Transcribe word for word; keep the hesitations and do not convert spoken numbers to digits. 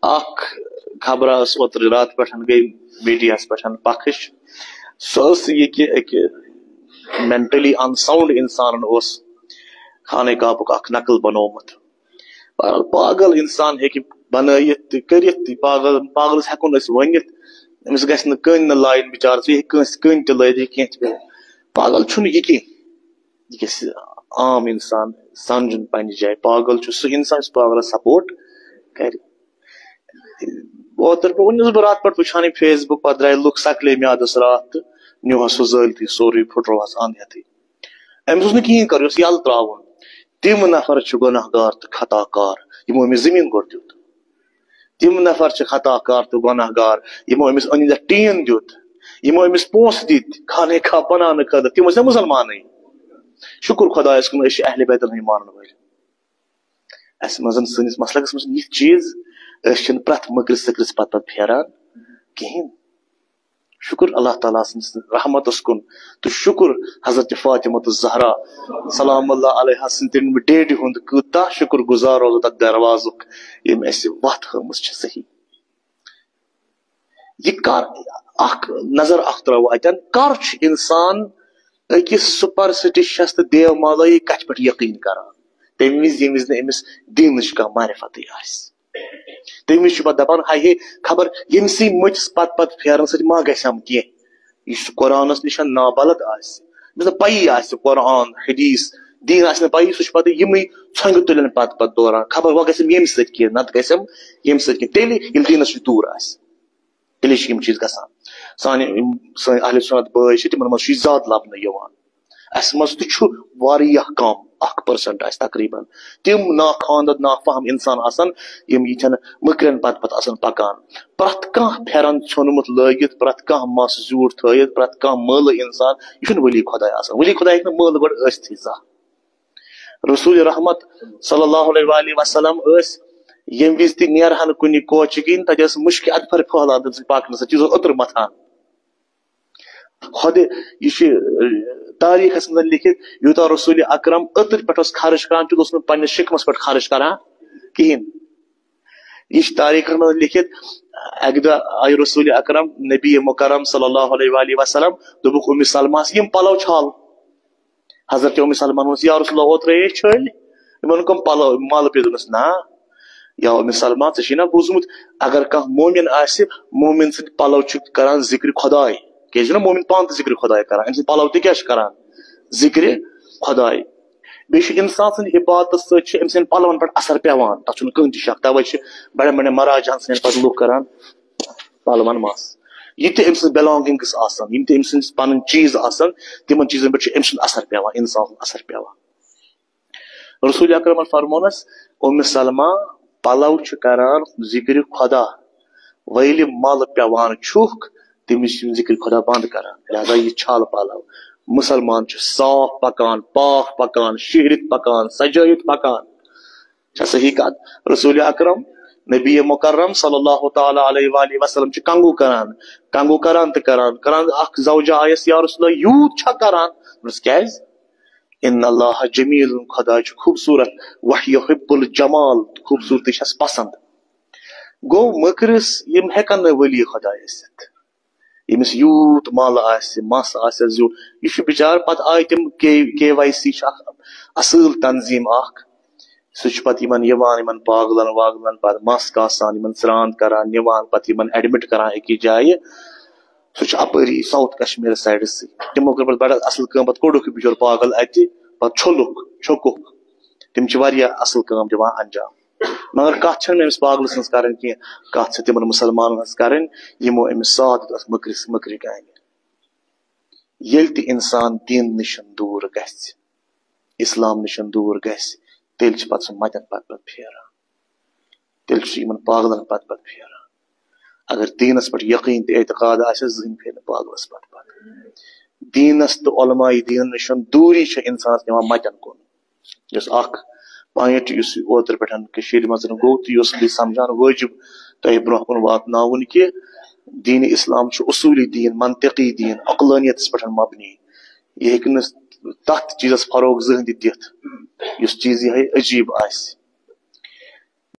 اکھ خبرا ٲس اوترٕ راتہٕ پٮ۪ٹھ گٔے میڈیاہس پٮ۪ٹھ پکھٕش۔ سۄ ٲس یہِ کہِ أکہِ مینٹلی ان ساؤنڈ انسانن اوس خانہ کعبُک اکھ نقل بنوومُت۔ بہرحال، پاگل انسان ہیٚکہِ بنٲیِتھ تہِ کٔرِتھ تہِ، پاگل پاگلس ہٮ۪کو نہٕ أسۍ ؤنِتھ، أمِس گژھِ نہٕ کٕہٕنۍ نہٕ لایِن بِچارٕ، سُہ ہیٚکہِ کٲنٛسہِ کٕہٕنۍ تہِ لٲیِتھ، ہیٚکہِ کینٛہہ تہِ کٔرِتھ۔ پاگل چھُنہٕ یہِ کینٛہہ، یہِ گژھِ عام انسان سمجھُن پننہِ جایہِ۔ پاگل چھُ سُہ انسان یُس پاگلس سپورٹ کرِ۔ اوترٕ پٮ۪ٹھ وۄنۍ اوسُس بہٕ راتہٕ پٮ۪ٹھ وٕچھان یہِ فیس بُک، پتہٕ درٛاے لُکھ سکلے میادس راتھ تہٕ نیوٗہس سُہ زٲلتھٕے، سورُے پھُٹرووہس اند ہیتھٕے۔ أمِس اوس نہٕ کِہیٖنۍ کرُن، یہِ اوس یَلہٕ ترٛاوُن۔ تِم نفر چھِ گۄناہ گار تہٕ خطا کار، یِمو أمِس زٔمیٖن گۄڈٕ دیُت۔ تِم نفر چھِ خطا کار تہٕ گۄناہ گار، یِمو أمِس أنِتھ ٹیٖن دیُت، یِمو أمِس پونٛسہٕ دِتۍ خانہ کعبہ بناونہٕ خٲطرٕ، تِم ٲسۍ نہ مُسلمانٕے۔ شُکُر خۄدایَس کُن، أسۍ چھِ اہلِ بیتَن ہٕنٛدۍ مانَن وٲلۍ۔ اَسہِ منٛز سٲنِس مسلکَس منٛز چھِنہٕ یِتھۍ چیٖز، أسۍ چھِنہٕ پرٛٮ۪تھ مٔکرِس سٔکرِس پَتہٕ پَتہٕ پھیران کِہیٖنۍ۔ شُکُر اللہ تعالیٰ سٕنٛدِس رحمتس کُن تہٕ شُکُر حضرت فاطمہ الزہرا سلام اللہ علیہا سٕنٛدِ تَمہِ ڈیڈِ ہُنٛد کوٗتاہ شُکُر گُزار روزو تَتھ دروازُک، ییٚمۍ اَسہِ وَتھ ہٲومٕژ چھِ صحیح۔ یہِ کر اکھ نظر اکھ ترٛاوو اَتٮ۪ن، کر چھُ اِنسان أکِس سپرسٹیشس تہٕ دیو مالٲیی کتھِ پٮ۪ٹھ یقیٖن کران؟ تَمہِ وِزِ، ییٚمہِ وِزِ نہٕ أمِس دیٖنٕچ کانٛہہ معرفتٕے آسہِ۔ تَمہِ وِزِ چھُ پتہٕ دپان، ہاے ہے، خبر ییٚمہِ سٕے مٔتِس پتہٕ پتہٕ پھیرنہٕ سۭتۍ ما گژھٮ۪م کینٛہہ۔ یُس قرآنس نِش نابلد آسہِ، ییٚمِس نہٕ پَیی آسہِ قرآن، حدیث، دیٖن آسہِ نہٕ پَیی، سُہ چھُ پتہٕ یِمٕے ژھۄنٛگہِ تُلان پتہٕ پتہٕ دوران۔ خبر وۄنۍ گژھٮ۪م ییٚمہِ سۭتۍ کینٛہہ، نتہٕ گژھٮ۪م ییٚمہِ سۭتۍ کینٛہہ۔ تیٚلہِ ییٚلہِ دیٖنس نِش دوٗر آسہِ، تیٚلے چھِ یِم چیٖز گژھان۔ سانہِ یِم سٲنۍ اہل سُنت بٲے چھِ، تِمن منٛز چھُ یہِ زیادٕ لبنہٕ یِوان۔ اَسہِ منٛز تہِ چھُ واریاہ کم، اکھ پٔرسنٹ آسہِ تقریباً، تِم ناخواندہ نافہم انسان آسان، یِم یِتھٮ۪ن مٔکرٮ۪ن پتہٕ پتہٕ آسان پکان۔ پرٛٮ۪تھ کانٛہہ پھٮ۪رن ژھیوٚنمُت لٲگِتھ، پرٛٮ۪تھ کانٛہہ مس زیوٗٹھ تھٲیِتھ، پرٛٮ۪تھ کانٛہہ مٲلہٕ انسان، یہِ چھُنہٕ ؤلی خۄداے آسان۔ ؤلی خۄداے ہیٚکہِ نہٕ مٲلہٕ گۄڈٕ ٲسِتھٕے زانٛہہ۔ رسول رحمت صلی اللہ علیہ وآلہ وسلم ٲسۍ ییٚمہِ وِزِ تہِ نیرہن کُنہِ کوچہِ کِنۍ، تتہِ ٲس مُشکہِ اکبر پھٔہلان تٔمۍ سٕنٛدِ پکنہٕ سۭتۍ، یُس زن عطر متھان۔ خۄدِ، یہِ چھُ، ٲ، تاریخس منٛز لیکھِتھ، یوٗتاہ رسول اکرم عطر پٮ۪ٹھ اوس خرٕچ کران، تیوٗت اوس نہٕ پننِس شِکمس پٮ۪ٹھ خرٕچ کران کِہیٖنۍ۔ یہِ چھُ تاریخس منٛز لیکھِتھ، اکہِ دۄہ آیہِ رسول اکرم نبی مکرم صلی اللہ علیہ وآلہ وسلم، دوٚپُکھ اُمِ سلمس، یِم پلو چھال۔ حضرت اُمِ سلمہ ووٚنُس، یا رسول اللہ، اوترے ٲسۍ چھٔلۍ، یِمن کم پلو، مل پیوٚو؟ دوٚپنس، نہ۔ یا اُمِ سلمہ، ژےٚ چھُے نا بوٗزمُت، اگر کانٛہہ مومن آسہِ، مومن سٕنٛدۍ پلو چھِ کران ذکر خۄداے، کیازِ چھُنہ مومن پانہٕ تہِ ذکر خۄداے کران، أمۍ سٕنٛدۍ پلو تہِ کیٛاہ چھِ کران؟ ذکر خۄداے۔ بیٚیہِ چھُ انسان سٕنٛدِ عبادتہٕ سۭتۍ چھُ أمۍ سٕنٛدٮ۪ن پلون پٮ۪ٹھ اثر پٮ۪وان، تتھ چھُنہٕ کٕہٕنۍ تہِ شک۔ توے چھِ بڑٮ۪ن بڑٮ۪ن مراجعن سٕنٛدٮ۪ن پتہٕ لُکھ کران پلون مس۔ یہِ تہِ أمۍ سٕنٛز بِلانگنگس آسان، یِم تہِ أمۍ سٕنٛدۍ پنٕنۍ چیٖز آسان، تِمن چیٖزن پٮ۪ٹھ چھُ أمۍ سُنٛد اثر پٮ۪وان، انسان سُنٛد اثر پٮ۪وان۔ رسول اکرمن فرمونس، اُمِ سلمہ، پلو چھِ کران ذکر خۄدا، وۄنۍ ییٚلہِ مل پٮ۪وان چھُکھ، تٔمِس چھِ یِم ذکر خۄدا بنٛد کران، لہذا یہِ چھل پلو۔ مُسلمان چھُ صاف پکان، پاک پکان، شِہرِتھ پکان، سجٲیِتھ پکان۔ چھا صحیح کتھ؟ رسول اکرم، نبی مکرم صلی اللہ تعالیٰ علیہ وآلہ وسلم چھِ کنگو کران، کنگو کران تہٕ کران، کران۔ اکھ زوجہ آیس، یا رسول اللہ، یوٗت چھا کران؟ دوٚپنس، کیازِ؟ ان اللہ جمیل، خدا چھُ خوٗبصوٗرت، وحیحب الجمال، خوٗبصوٗرتی چھَس پسنٛد۔ گوٚو مٔکرِس یِم ہٮ۪کن نہٕ ؤلی خدا ٲسِتھ، ییٚمِس یوٗت مل آسہِ، مس آسٮ۪س زیوٗٹھ، یہِ چھُ بِچار۔ پتہٕ آیہِ تِم کے، کے واے سی چھِ اکھ اصٕل تنظیٖم اکھ، سُہ چھُ پتہٕ یِمن یِوان، یِمن پاگلن واگلن پتہٕ مس کاسان، یِمن سرٛان کران، نِوان پتہٕ یِمن ایڈمٹ کران أکِس جایہِ۔ سُہ چھُ اپٲری ساؤتھ کشمیر سایڈس سۭتۍ۔ تِمو کٔر پتہٕ بڑٕ اصل کٲم، پتہٕ کوٚڑُکھ یہِ بِچور پاگل اتہِ، پتہٕ چھوٚلُکھ، چھوٚکُکھ۔ تِم چھِ واریاہ اصل کٲم دِوان انجام۔ مگر کتھ چھنہٕ مےٚ أمِس پاگلہٕ سٕنٛز کرٕنۍ کینٛہہ، کتھ چھِ تِمن مُسلمانن ہٕنٛز کرٕنۍ، یِمو أمِس ساتھ دیُت اتھ مٔکرِس، مٔکرِ کامہِ۔ ییٚلہِ تہِ انسان دین نِش دوٗر گژھِ، اسلام نِش دوٗر گژھِ، تیٚلہِ چھِ پتہٕ سُہ متٮ۪ن پتہٕ پتہٕ پھیران۔ تیٚلہِ چھُ یِمن پاگلن پتہٕ پتہٕ پھیران۔ اگر دیٖنس پٮ۪ٹھ یقیٖن تہٕ اعتقاد آسٮ۪س، زٕہٕنۍ پھیرِ نہٕ پاگلس پتہٕ پتہٕ۔ دیٖنس تہٕ علماء دیٖن نِش دوٗری چھےٚ اِنسانس نِوان متٮ۪ن کُن۔ یۄس اکھ پوینٹ یُس اوترٕ پٮ۪ٹھ کٔشیٖرِ منٛز گوٚو تہٕ یہِ اوس بیٚیہِ سمجھان وٲجِب تۄہہِ برونٛہہ کُن واتناوُن کہِ دیٖنِ اسلام چھُ اصوٗلی دیٖن، منطقی دیٖن، عقلٲنیتس پٮ۪ٹھ مبنی۔ یہِ ہیٚکہِ نہٕ تتھ چیٖزس فروغ زٕہٕنۍ تہِ دِتھ یُس چیٖز یِہے عجیٖب آسہِ۔